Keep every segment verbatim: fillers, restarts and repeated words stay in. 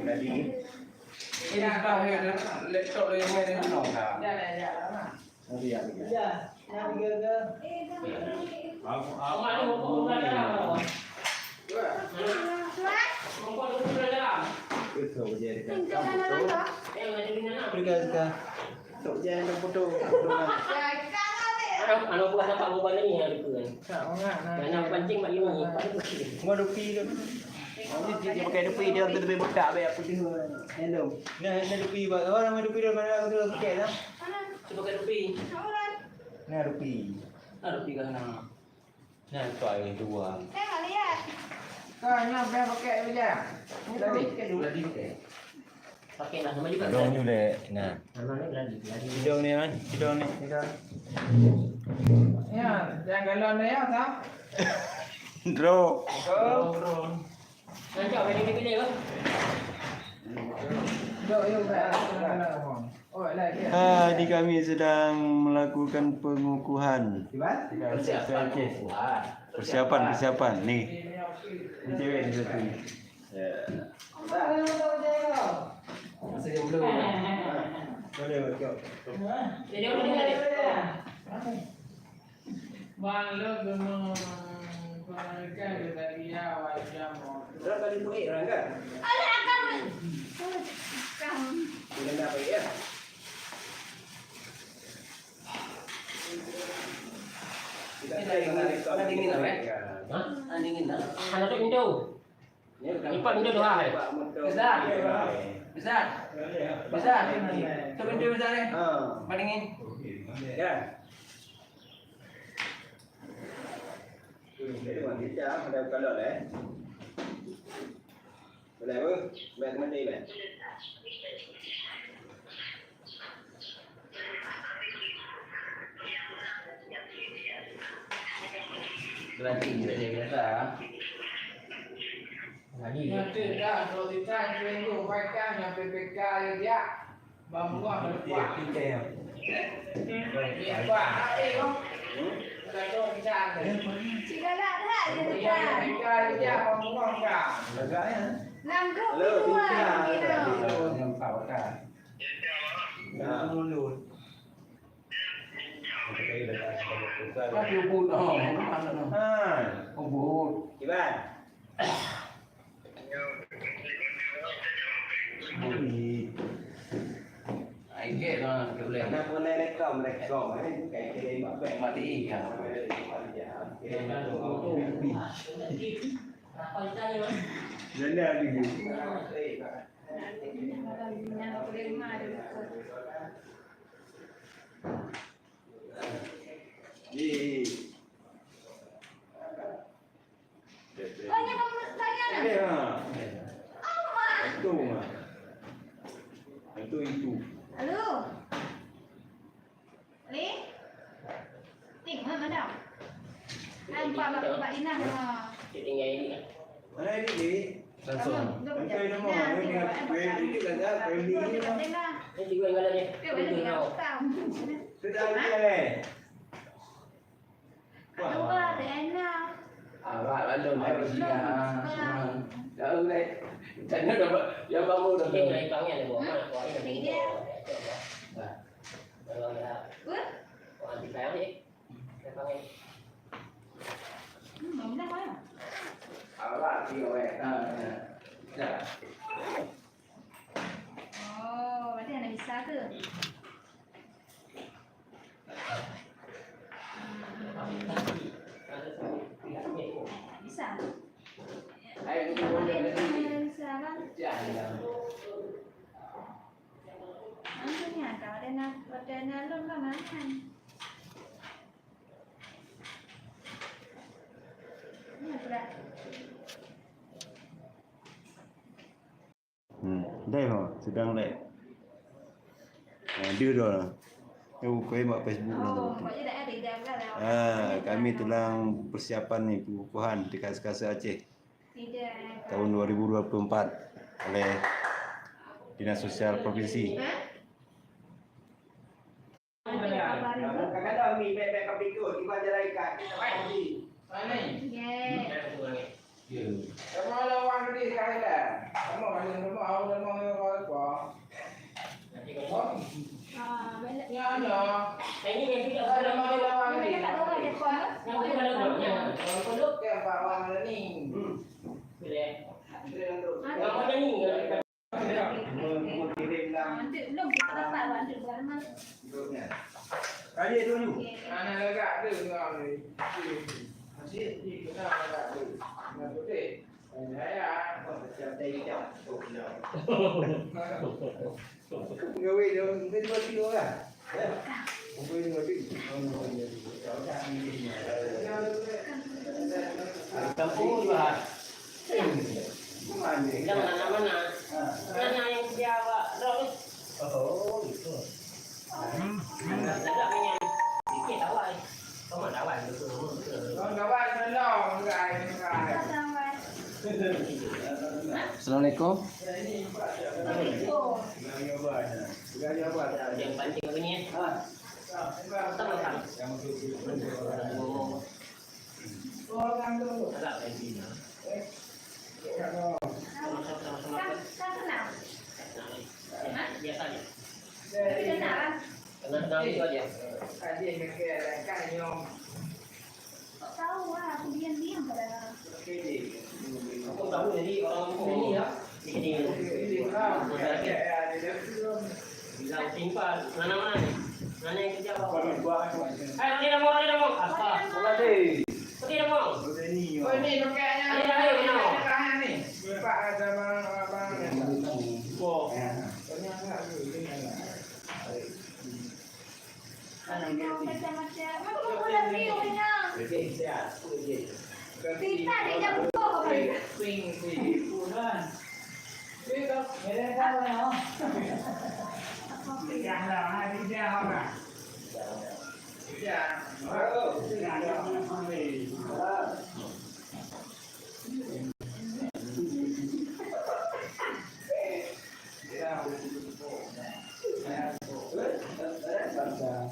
Jadi, ini sudah, eh, laptop lagi main dengan nong dah. Dah, dah, dah, dah. Nanti ya, nanti ya. Betul, jadi kan. Betul. Pegang, pegang. Sok je yang foto. Aduh, kalau buah nampak buah ni yang ada kan. Tak, orang nak. Dan nak pancing mak ini. Buah dupi tu. Dia, dia pakai dupi, dia tu lebih bedak, biar putih. Hello. Nah, nah dupi, Pak. Orang main dupi dah mana aku tu pakai dah. Cuba pakai dupi. Nah, dupi. Nah, dupi kan. Nah, tu air dua. Saya nak lihat. Kau nyampe pakai je. Ini tadi, tadi pakai. Pakai lah, nama juga. Dong ni leh. Nah. Nama ni berani, berani. Hidung ni, Man. Hidung ni, hidung. Ya, jangan galon dah ya, tau. Bro. Bro. Nanti apa dia pilih, bro? Dok, yuk, baik. Oh, lagi. Ah, di kami sedang melakukan pengukuhan. Gimana? Persiapan pengukuhan. Persiapan, persiapan. Ni. Ni cewek ni satu ni. Ya. Masa yang belum. Boleh, okey. Jadi, orang ni. Bang, lo kena pengalakan ke tadi ya, wajah mau. Orang tadi tu, eh, orang kan? Alah, kamu. Kamu. Dia nak apa ya? Kita try dengan rekod. Dah dingin dah, eh? Ha? Dah dingin dah. Hana tutup pintu. Lipat pintu tu, hai. Ustaz. Ustaz. Ustaz. Tutup pintu, Ustaz, eh. Ha. Tempat dingin. Ya. Jadi, Wan, kita ada kalau, eh. Boleh apa? Baik, mati, baik. Berarti kita jadi biasa. Lagi. Nanti dah, kalau kita seminggu, mereka yang P P K dia. Bang Muah berkuah. Tiga, tiga, ya. Ni kuah, eh, bang. Bukan tu, kita ada. Cik galak dah, dia cakap. Tiga, tiga, Bang Muah, bukan. Lagak, ya. Lam grup halo, kedua, tiga. Gitu. Halo, yang empat, bukan. Nah. Mulut. Tapi ubut, oh, mana tu? Ha. Ubut. Iban. Ui. Ai, gek lah, boleh. Nak mulai rekam, rekam, eh. Bukan kira mak bek. Mati, ya. Janda lagi. Ni. Banyak kamu nak tanya, nak? Eh, ha. Apa? Itu, ha. Itu, itu. Halo. Ni? Ni, mana, mana? Nampak bak, bak Inah, ha. Mana ni, ni? Langsung. Kamu, kamu. Entah nama, Inah, ni, ni, ni, ni, ni, ni, ni. Ni juga yang ada ni. Okey, boleh tinggal utang. Sudah, okey. Aduh, Kak, tak enak. Ah, Kak, lalu, lalu, lalu, Kak. Lalu, Kak. Tanya dah, Pak. Yang bangun dah. Ini naik panggil, Pak. Mana, Pak? Ini dia. Nah. Kalau dah. Wah, di panggil. Naik panggil. Hmm, belum dah, Pak. Awak, dia, weh. Ah, ya. Dah. Oh, berarti hana bisa ke? Bisa. Bisa kan? Langsung ya, kalau ada nak, ada nak lom lah, makan. Ini berat. Hmm, dai ho, sedang dai. Ha, dia dah. Eh, bukan mak Facebook lah tu. Oh, bukan je dah ada, dah, dah, dah. Ha, kami telah persiapan ni, pengukuhan di Kasa-Kasa Aceh. Tidak. Tahun dua ribu dua puluh empat oleh Dinas Sosial Provinsi. Ha? Kadang-kadang mi bèk-bèk ka pikot, iban jalan ikat, kita main di. Mana? Ye. Sama lawan di kahila. Sama, sama, sama, Ini yang tidak ada mau lawan ni. Yang itu ada orang yang kalau pondok ke bawah ni. Hmm. Boleh. Ada yang tu. Yang mana ni? Nanti belum kita dapat, nanti bukan mana. Kali dulu. Anak lagak tu ngam ni. Masih di kena lagak tu. Nak putih. Pegawai dia, mungkin dua kilo lah. Ya. Mungkin dua kilo. Campur lah. Bilang mana-mana. Mana yang dia awak, Rok? Oh, gitu. Agak menyang sikit awai. Kau mak awai betul, betul. Kau kawan tolong, bukan, bukan. Assalamualaikum. Yang pancing apa ni? Tengah. Agak pancing. Kan, kan kenal. Hah? Biasa aja. Tapi kenal lah. Kenal, kenal itu aja. Tak tahu lah, aku diam-diam padahal. Aku tahu jadi orang kampung ini ya. Di sini. Bilang simpan. Mana-mana ni? Mana yang kerja apa? Eh, nanti dah mau, nanti dah mau. Apa? Nanti dah mau. Ini pakainya. Ayo, ayo, ayo. Pak ada abang. Kok. Macam-macam. Apa kau pulang ni, Uya? Kita ni jam dua kau balik.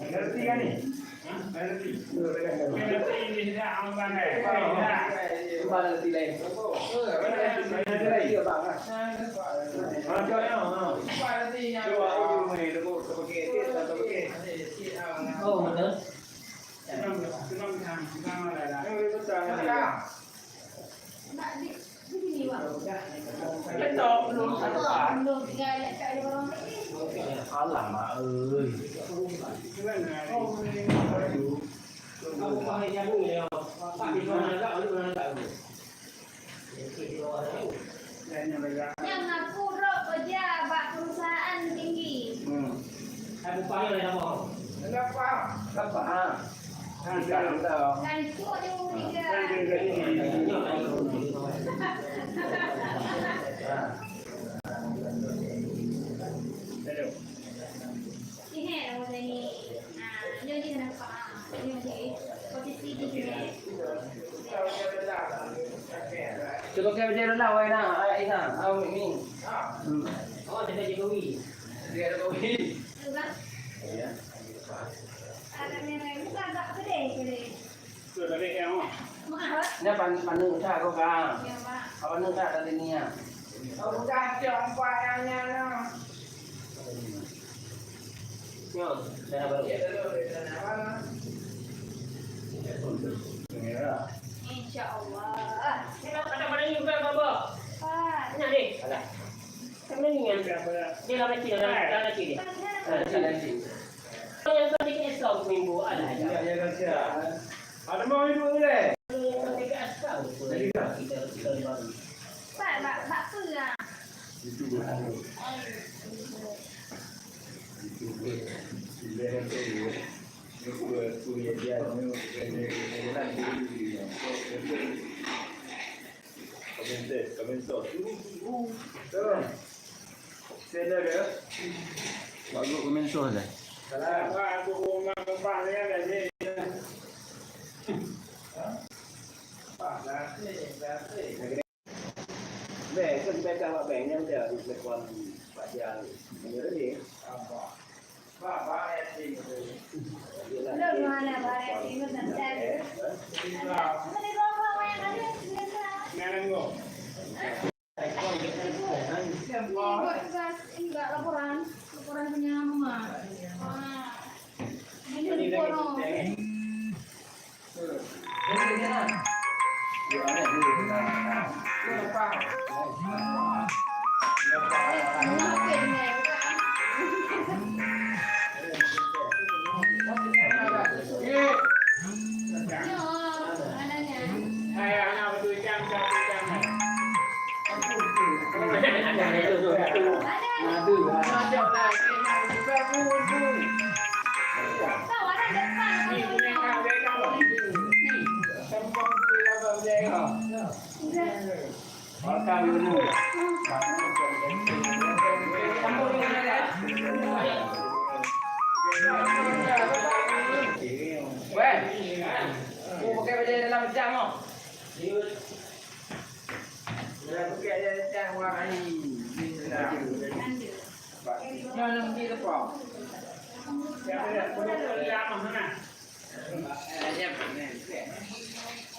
Ngerti kan ni? Ngerti. Ngerti ni dah orang pandai. Cuba ngerti lain. Ngerti lain. Cuba ngerti lain. Cuba ngerti lain. Oh, betul. Senang, senang, senang, senang, senang. Nak di, di sini, Bang. Betul, belum satu. Belum, tinggal nak cari orang lain. Alah, Mak, euy. Cuman, oh, ni. Aku paham jagung ya. Pak, di mana agak, di mana agak tu? Nyang aku rot kerja bak perusahaan tinggi. Hmm. Aku paham ya, Bang. Kenapa? Kenapa? Ha. Kan tu je tiga. Hello. Sini, nama saya ni. Ah, nyoe jih kenapa? Ah, nyoe jih. Posisi di sini. Cuba ke bendera lah, wai na, ai na, au ni. Hmm. Oh, ada Jokowi. Dia ada Jokowi. Tu kan? Iya. Ada merah. Bukan tak gede, gede. Nya pan-, paneuk that kok ka. Paneuk that tadi ni, ya. Oh, bukan tiong empat yang nya, nah. Nyo, dah baru. Insya Allah. Ada pada ni bukan apa-apa. Pak. Nya deh. Alah. Kan ni yang dia dah kecil, dah kecil dia. Dah kecil. Yang tadi ke esok minggu ada aja. Ya, ya, ya. Ada mau hidup boleh. Yang tadi ke esok. Jadi dah. Kita, kita baru. Pak, bak, bak apa lah? Itu baru. Itu baru. Itu baru. Itu baru. Itu baru. Komentar, komentar. Turun. Sender dia. Bagus komentar dah. Salam. Wah, aku rumah kembang ni ada ni. Hah? Wah, berhasil, berhasil. Bang, kan bang dah buat bang, yang dia di depan Pak Jal. Ini dia. Apa? Lôn mana barang singot dan cari. Mana di bawah wayang ada, singot. Enggak, enggak laporan. Laporan punya mama. Ah. Ini di Weh, aku pakai baju dalam jam oh.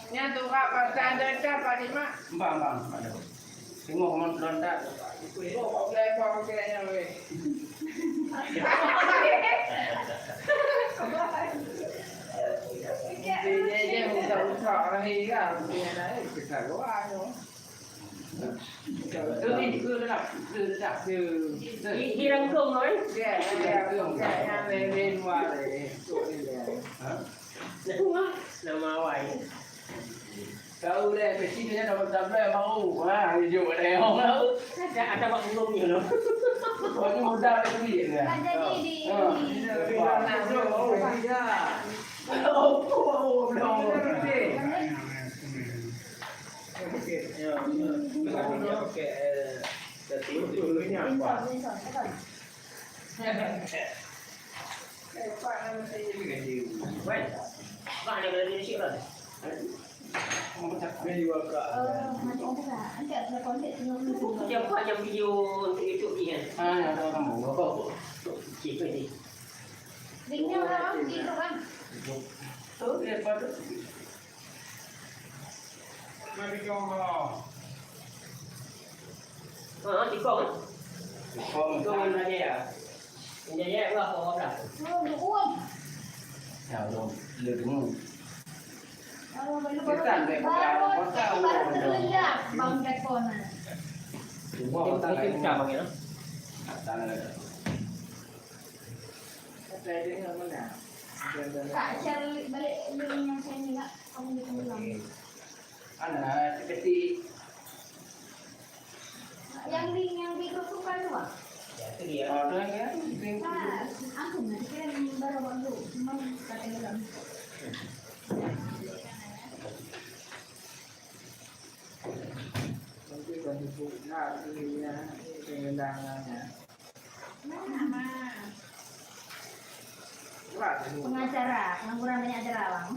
Nyan tu hak pasal data Pak Mak. Mbak, mbak, mbak. Tengok mon lontak. Dia dia minta usah lagi kan. Dia naik kita doa tu. Hi-, hirang kong, eh? Ha? Nama awai. Tahu deh, peci ni nama tablet baru. Ha, hijau pada yang baru. Ada, ada bak burung ni loh. Pokoknya modal dia beli je. Tak jadi di Ha. ini. Tapi dah nak jauh, oh, tidak. Oh, oh, oh, belum. Siapa yang video untuk YouTube ni kan? Ah, yang tahu kamu. Cik ni. Ringnya orang di grup kan? Tu dia patut. Mari kau. Ha, tikong. Tikong. Tikong yang raja ya. Yang raja ya, apa orang dah? Oh, dukun. Ya, belum. Belum dengar. Baru, baru, baru, Kita ambil baru, baru, baru baru terlindah, Bang Jepon. Semua Mungkin, otak mungkin lain. Pecah, Bang, ya? Tak ada. Kak, cari balik link yang saya ni, Kak. Kamu di tenggelam. Okey. Ana, seperti Yang link yang di grup tu kan tu, Bang? Ya, tu dia. Oh, tu yang dia. Link tu. Ah, aku nak kira ni baru baru. Cuma kat tenggelam. Mungkin bantu nak ni ya, ni tenggelam ya. Pengacara, pengangguran banyak acara, Bang.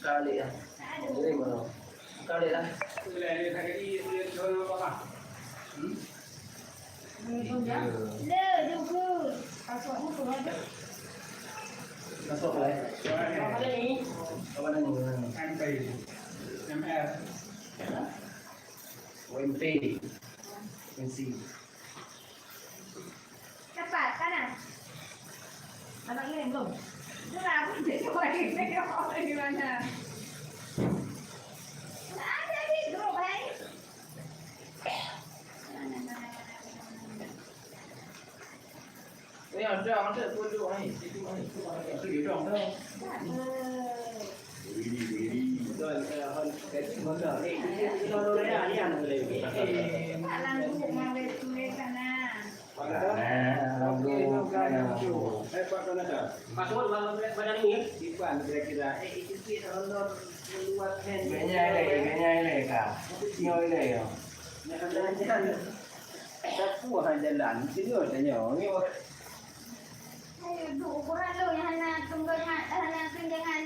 Kali ya. Kali lah. Hmm? Le, juga. Masuk lah. Apa ni? Apa ni? M P. M R. O M P. M C. Dapat, panas. Abang kirim belum? Itulah, aku jadi orang ini, orang di mana? Tak ada di grup, hai. Eh, ada, ada pun duduk ni. Situ ni. Itu dia dong dah. Berdiri, berdiri. Betul, eh, hon, gaji mana? Eh, kita, kita orang raya ni yang boleh. Eh, Pak Langkuk mau tulis sana. Pak Langkuk. Eh, Pak Langkuk. Masuk dalam badan ni, ya? Ipan kira-kira. Eh, itu sih honor luar kan. Ikannya ada, ikannya ada, Kak. Nyoy ada, ya. Nah, ada, ada. Sapu ha jalan, singoh tanyoe. Nyoe. Hai, duek ukuran lôn nyang hana tunjangan, hana tunjangan.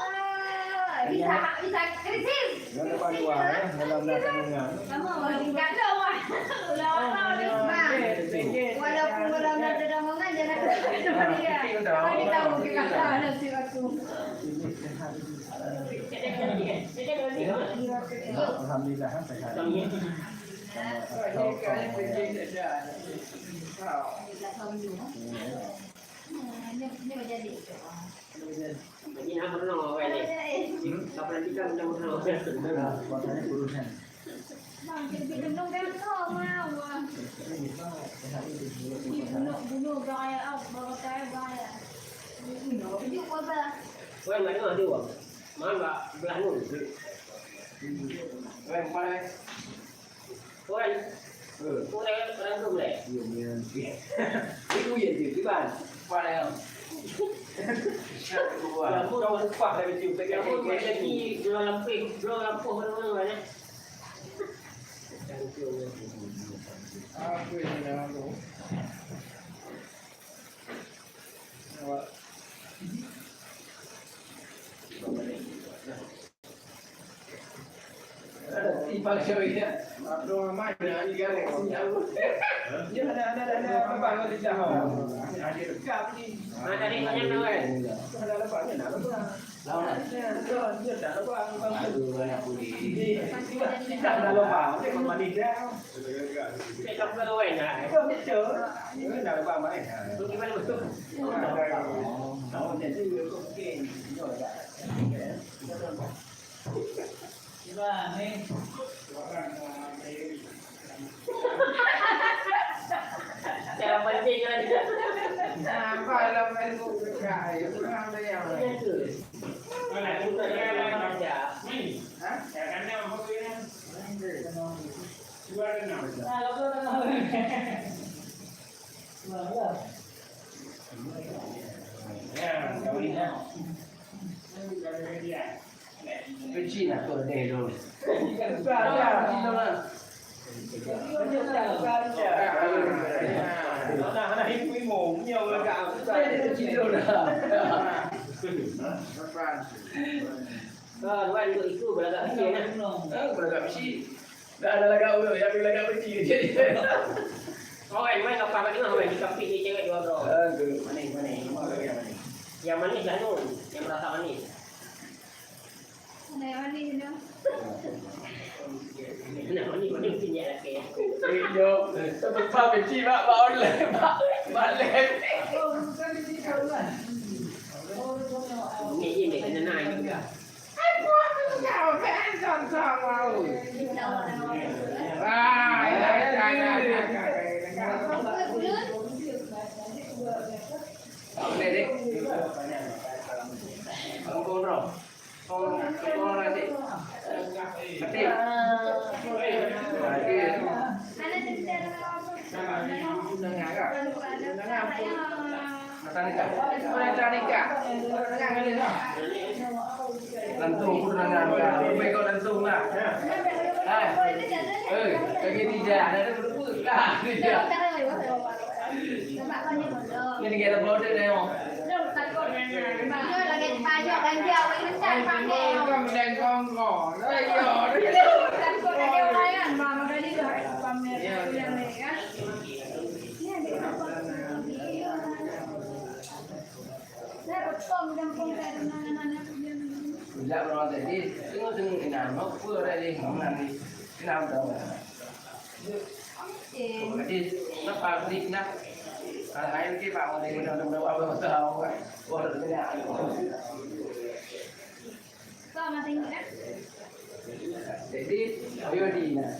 Oh, bisa, bisa krisis. Nyoe dapat dua, ya, dalam nak tanggungan. Sama, tingkat lôn, wah. Ulah-ulah, Bang. Walaupun kalau nak ada rombongan, jangan terlalu dia. Bagi tahu kita tak ada silaku. Alhamdulillah, sehat. Jadi, apa pernah orang ni? Apa nanti kan udah pernah orang? Bang, jadi kena gantung, ah, wah. Bunuh, bunuh gaya, ah, bawa gaya, gaya. Bunuh, bunuh, bunuh. Weh, mana tu? Mana belah nun? Weh, mana? Weh. Eh. Weh, orang tu boleh? Iya, iya. Itu ya, itu, itu kan. Mana? Wah, kau upah dari situ, tak ada. Kamu jadi jual lampeh, jual lampeh mana-mana, ya? Apa yang ada tu? Awak. Simpang Syawiyah. Abdul Rahman, ya, tiga orang. Ya, ada, ada, ada, ada, abang, ada dah. Ada dekat ni. Ada ni, banyak dah, kan? Ada lepas ni, nak lepas. Lawan. Aduh, anak kulit. Dah lama, dia pun manis dah. Saya tak perlu lawan dah. Betul, betul. Dia dah lama main dah. Bagaimana betul? Lawan dia tu, dia pun mungkin. Dia dah. Cuba, ni. Cara penting kan. Nampak dalam Facebook dekat. Kurang ada yang lain. Mana tu tak ada yang ada. Ha? Yang kena apa tu ya? Dua ada enam. Nah, kalau tu tengah. Dua belas. Ya, kau ni dah. Kecil lah tu deh tu. Bukan, bukan. Kecil lah. Nah, nah, ibu-ibu, punya orang kat aku. Saya kecil tu dah. Kan, wan, ikut itu belagak kecil, nah. Ah, belagak kecil. Dah ada lagak urut, yang lagak kecil. Kawan, main kapal kat tengah, main dikapit ni cewek dua orang. Aduh, manis, manis. Cuma lagi yang manis. Yang manis dah nun, yang merasa manis. Mana yang manis ni? Mana manis, manis punya laki aku. Eh, yo, sebab benci bak, bak online, bak, bak live. Ni je, ni kena naik juga. Masa nikah. Masa nikah. Langsung pun dengan, lebih kau langsung lah. Ha. Eh, lagi tidak ada pun lah. Tidak. Ini kita upload deh, Neo. Lagi pajak ganja, lagi besar pakai. Kau mendengkong kau. Ayo. Takut ada orang kan, mama tadi dah pamer yang ni kan. Sejak berapa tadi, tengok-tengok kena, mau apa dah ni, mau nanti, kena apa dah. Jadi, kenapa beli kena? Kalau lain ke, Pak, mau tengok, tengok, tengok, tengok, tengok, tengok, tengok. Jadi, ayo di nah.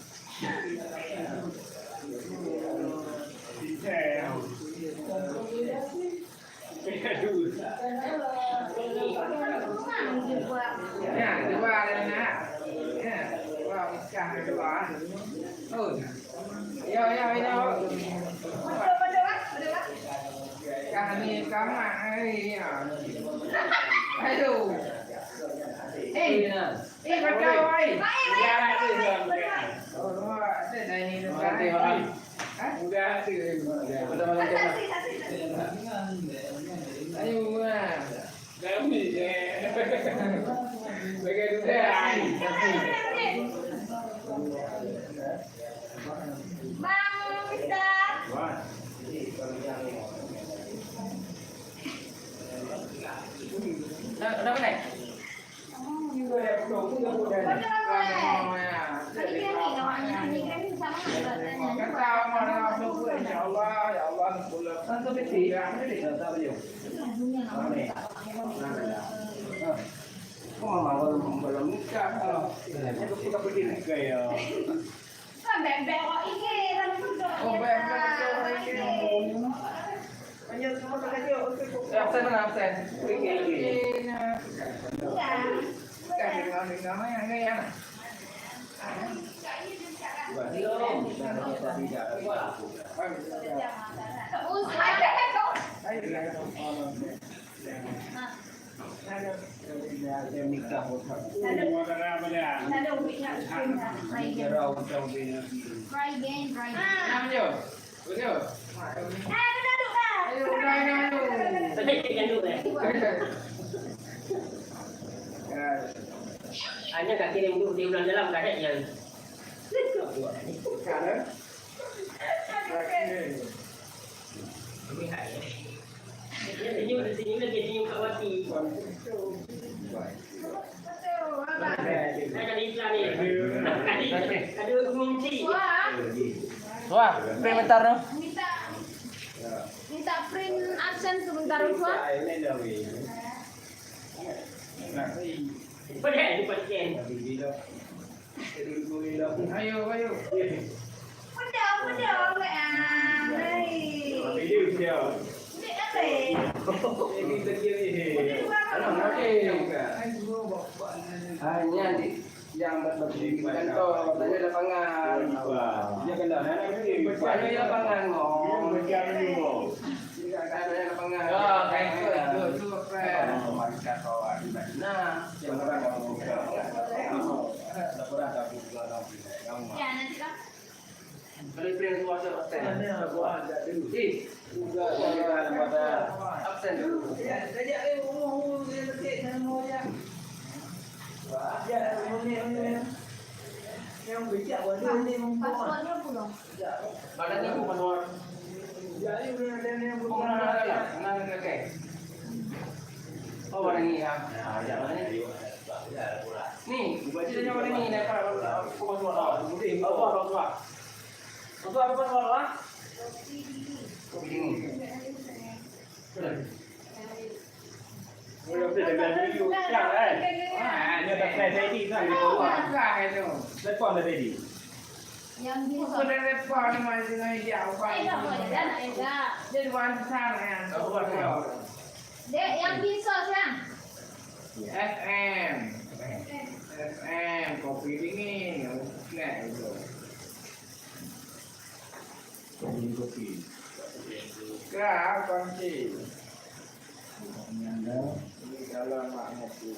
Ya, dua ada nak. Ya, dua pecah dua. Oh. Yo, yo, yo. Kami kamak hari ya. Aduh. Eh, eh, kacau ai. Baik, baik, baik, baik, baik. Oh, ada dah ni. Hah? Udah ada. Saksi, saksi, saksi. Ayo, ah. Kami, eh. Bagi duduk. Bang Mister. Dah, dah pandai? Betul, betul. Tadi kami, awak ni, kami sama. Kok mama belum, belum nikah? Itu sudah pergi nikah ya. Kan beng-beng awak ini, kan pun dah. Oh, beng-beng awak ini. Hanya semua tak ada, okey, kok. Eh, absen mana, absen? Okey, okey. Bukan. Bukan, dengar, dengar, yang, yang. Try again, try again. Hanya kaki yang duduk di ulang dalam karet yang. Ini hai. Dia senyum, dia senyum lagi, senyum Kak Wati. Saya kali Islam ni. Kali, kali kunci. Wah, print bentar tu. Minta, minta print absen sebentar, Wah. Boleh, boleh. Ayo, ayo. Pedas, pedas, Wak, ah. Hai. Ini dia. Ini dia. Ini dia. Hanya di yang berdiri di kantor, tanya lapangan. Ya, kenal. Tanya lapangan, ngom. Tanya lapangan. Ya, kain tu, tu, tu, apa? Nah, yang orang dah buka. Ya, nanti lah. Kalau print tu ada absen. Ada, buat ada dulu. Eh, juga ada pada absen dulu. Ya, sejak dia umur, umur dia kecil, nama dia. Wah, dia umur ni, umur ni. Yang bijak, waduh, ni umur. Passwordnya belum. Pada ni, umur. Ya, ini udah ada ni, umur. Umur ada, ada. Mana ada, okey. Oh, barang ni, ya. Ya, ya, mana ni? Ni, baca saja barang ni, nak apa? Apa, apa, apa? Apa, apa, apa? Apa, apa, apa? Kopi dingin. Belum tu, dah beli dulu. Siap, kan? Ah, dia tak saya tadi, kan? Dia bawa. Telepon dah tadi. Yang biasa. Sudah repot nama dengan dia, apa? Eh, dah boleh, dah nak elak. Dia dua besar, ya. Dek, yang biasa, siang. F M. F M, kopi dingin. Snack itu. Kopi, kopi. Ka, kunci. Ini kalau mak ngerti.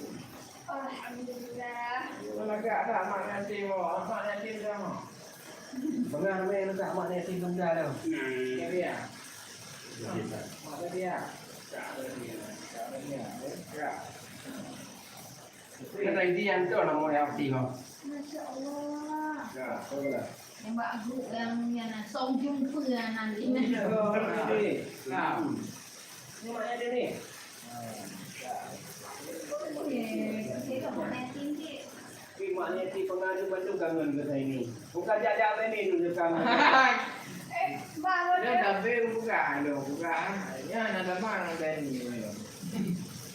Alhamdulillah. Mana gak ada mak ngerti, mo? Mak ngerti dah, mo? Pegang meh letak mak ngerti benda tu. Nah. Dia. Mak dia. Tak ada dia. Tak ada dia. Ya. Kata Idi yang tu nama yang aktif, ha. Masya Allah. Ya, betul lah. Yang bagus yang, yang nak song jumpa yang nanti. Ya, betul. Nah. Ini maknya dia ni. Eh, dia tak boleh tinggi. Tapi maknya si pengaji macam kangen ke saya ni. Bukan jak-jak tadi tu je sama. Eh, bang, dia dah bel bukan, dah bukan. Ya, nak damang tadi.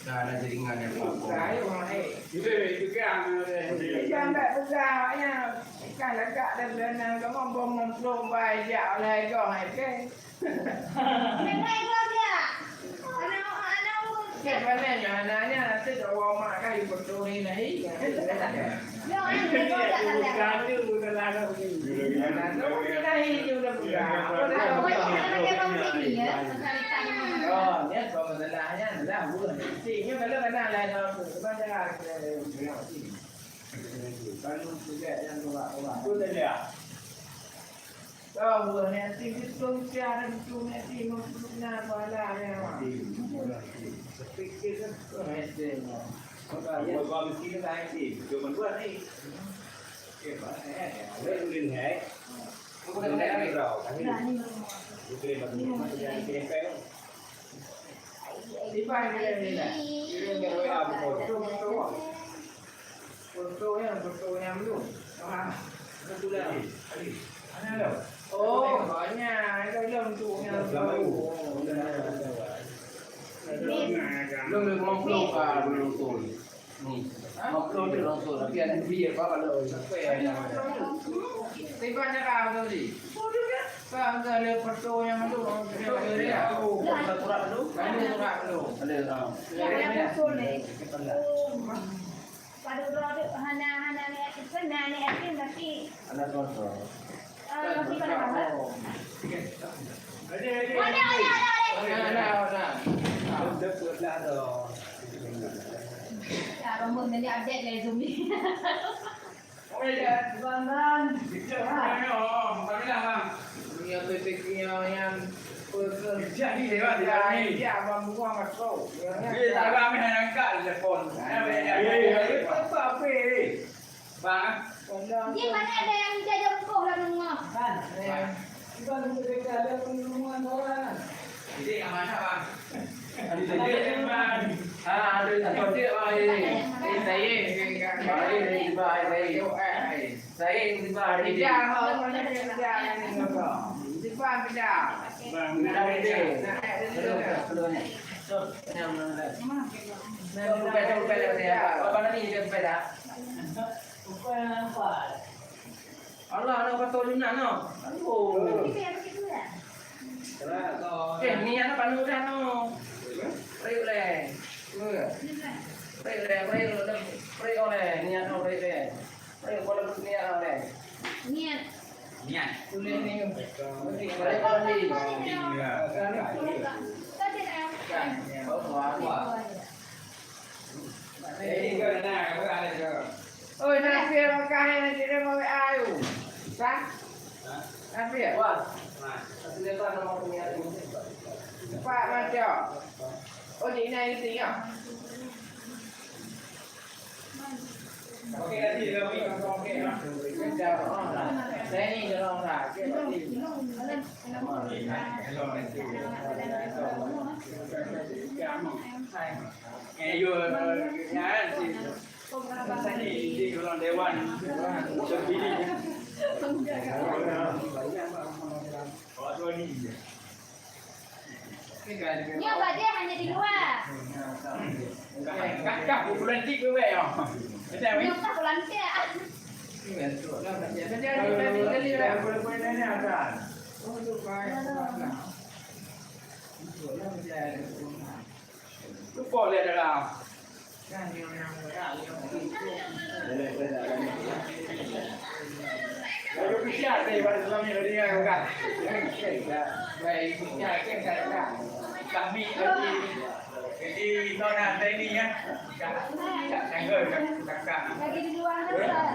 Dah ada jaringan yang apa? Bukan, eh. Dia juga, dia. Dia sampai bukan, ya. Ikan legak dan berenang, kamu bom memplong, bayar oleh gong, eh, kan? Memang gong, ya. Anak, anak, Cek mana nyan, anak nyan, nanti dah awak mak kan, you betul ni, nahi. Yo, eh, dia gong tak salah. Bukan tu, bukan lah, bukan. Bukan tu, bukan nahi, dia udah bukan. Apa dah? Oh, ini anak dia bang sini, ya? Oh, ni apa masalahnya? Dah, bukan. Si, ni kalau kenal lah, dah, bukan dah, bukan. Kalau tidak, yang orang, orang. Tu saja. Tahu, hati betul, cara betul, hati maksudnya, apa lah, ya. Hati, hati. Berpikir kan, tu hati. Maka, ya. Buat miskin kan hati. Betul, betul, hati. Okey, Pak, eh, eh. Boleh ulin, eh. Bukan, bukan, bukan. Bukan, bukan. Bukan, bukan. Iban dia ni lah. Dia ni W A pun. Betul, betul. Foto yang, foto yang belum. Ah, betul lah. Mana tu? Oh, banyak. Ada, ada. Belum, belum, belum, belum. Hmm. Makhluk tu langsung, tapi ada dia, apa kalau sampai ada. Tiba cara tu di. Apa ada foto yang tu? Foto dia. Ada surat tu? Ada surat tu. Ada, ha. Ya, ya, ya. Pada orang tu hana, hana niat, hana niat, tapi ada foto. Ada, ada, ada, ada. Ada, ada, ada. Ya, rambut nanti update dari Zoom ni. Bang, bang. Bicara. Kami lah, bang. Punya P P K yang, yang Kerja ni lewat dia ni. Ya, abang buang masuk. Dia tak ramai nak angkat telepon. Ya, ya, ya. Apa, apa, eh? Bang, ah. Dia mana ada yang jaga buku lah, Nunggu? Kan? Eh. Iban tu dekat ada pengumuman orang. Jadi, amanah, bang. Ada dia, bang. Ah, ada, ada dia, bang. Eh, saya. Baik, baik, baik. Saya yang tiba hari ini. Tiba, ha, mana dia tiba ni, Nunggu? Tiba, tiba. Bang, bang, bang. Belum, belum, belum. So, yang mana? Bukan, bukan, bukan, bukan. Apa, apa ni dia bukan dah? Bukan apa. Allah, Allah kata Yunan, no. Aduh. Eh, niat apa nu dah, no? Pergi boleh. Pergi boleh, pergi boleh. Pergi oleh, niat, no, pergi boleh. Pergi boleh, niat, no, deh. Niat. Niat. Tulis ni. Pergi boleh, pergi. Kan. Oh, wah, wah. Oi, Nasir, kah hai Nasir, mau W A you. Sah? Nasir. Wah. Pak Maco. Oh, di na itu ya. Okey, nanti kami okey, ha. Saya ni dorong lah. Okey, nanti. Eh, yo, ya, si, si, si, orang dewan terpilih. Nyoe bajèe hanya di luar. Kah, kah, kah, buku lantik ke, weh, ya? Nyoe kah buku lantik, ah. Lupa lihat dalam. Lalu pihak saya pada suami tadi, ya, kan? Baik, pihak saya, kan? Kami lagi. Jadi, nona saya ni, ya. Tak, tak tanggal, tak, tak, tak. Lagi di luar, kan?